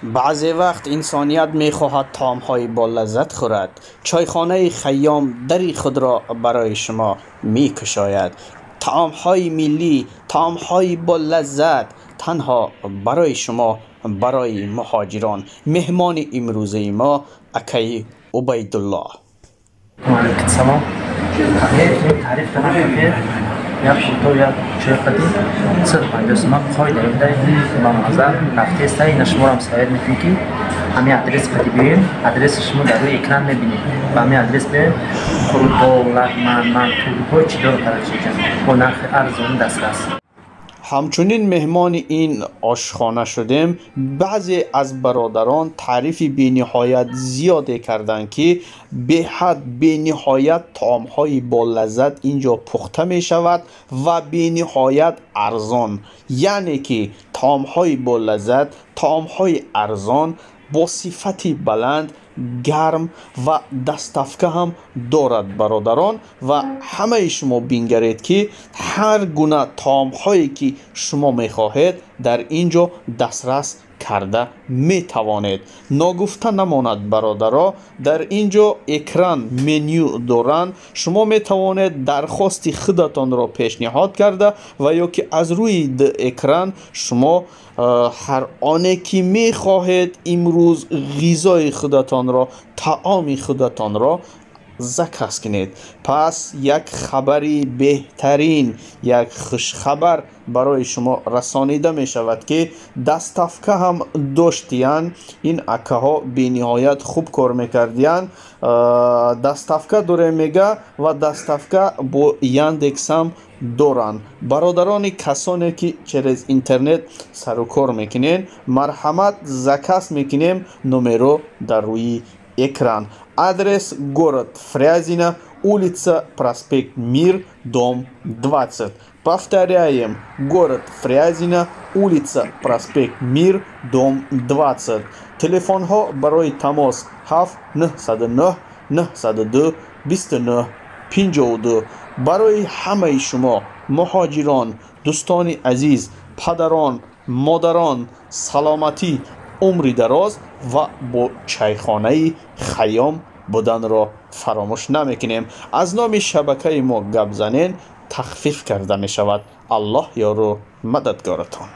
Баъзе вақт инсоният мехоҳад таомҳои болаззат хӯрад. Чойхонаи Хайём дари худро барои шумо мекушояд. Таомҳои миллӣ, таомҳои болаззат танҳо барои шумо, барои муҳоҷирон. Меҳмони имрӯзаи мо акаи Убайдулло. Алейкум салом. Таъриф кардам кафе як шуто як чой қадим 150 сомон қоида ба маза рафтеста. Ина шуморам совет мекунем, ки ҳамин адрес қади биёем. Адреси шумо дар рӯи экран мебинед. Ба ҳамин адрес биёем. Қурутоб, лагман, манту, ҳои чӣ дор, короче, бо нархи арзон дастрас. Ҳамчунин меҳмони ин ошхона шудем. Баъзе аз бародарон таърифи бениҳоят зиёде карданд, ки беҳад бениҳоят таомҳои болаззат ин ҷо пухта мешавад ва бениҳоят арзон, яъне ки таомҳои болаззат, таомҳои арзон бо сифати баланд, гарм ва доставка ҳам дорад. Бародарон ва ҳамаи шумо бингаред, ки ҳар гуна таомҳое ки шумо мехоҳед, дар ин ҷо дастрас карда метавонед. Ногуфта намонад, бародаро, дар ин ҷо экран меню доранд. Шумо метавонед дархости худатонро пешниҳод карда ва ё ки аз рӯи экран шумо ҳар оне ки мехоҳед имрӯз ғизои худатонро, таоми худатонро заказ кунед. Пас як хабари беҳтарин, як хушхабар барои шумо расонида мешавад, ки доставка ҳам доштиянд. Ин акаҳо бениҳоят хуб кор мекардиянд. Доставка дорем, мега, ва доставка бо Яндексам доранд. Бародарони касоне ки через интернет сару кор мекунед, марҳамат, заказ мекунем. Номеро дар рӯи экран. Адрес: город Фрязино, улица Проспект Мир, дом 20. Повторяем: город Фрязино, улица Проспект Мир, дом 20. Телефонҳо барои тамос: 7 909 902 29 52. Барои ҳамаи шумо муҳоҷирон, дӯстони азиз, падарон, модарон, саломатӣ, умри дароз ва бо чайхонаи Хайём буданро фаромӯш намекунем. Аз номи шабакаи мо гап занен, тахфиф карда мешавад. Аллоҳ ёру мададгоратон.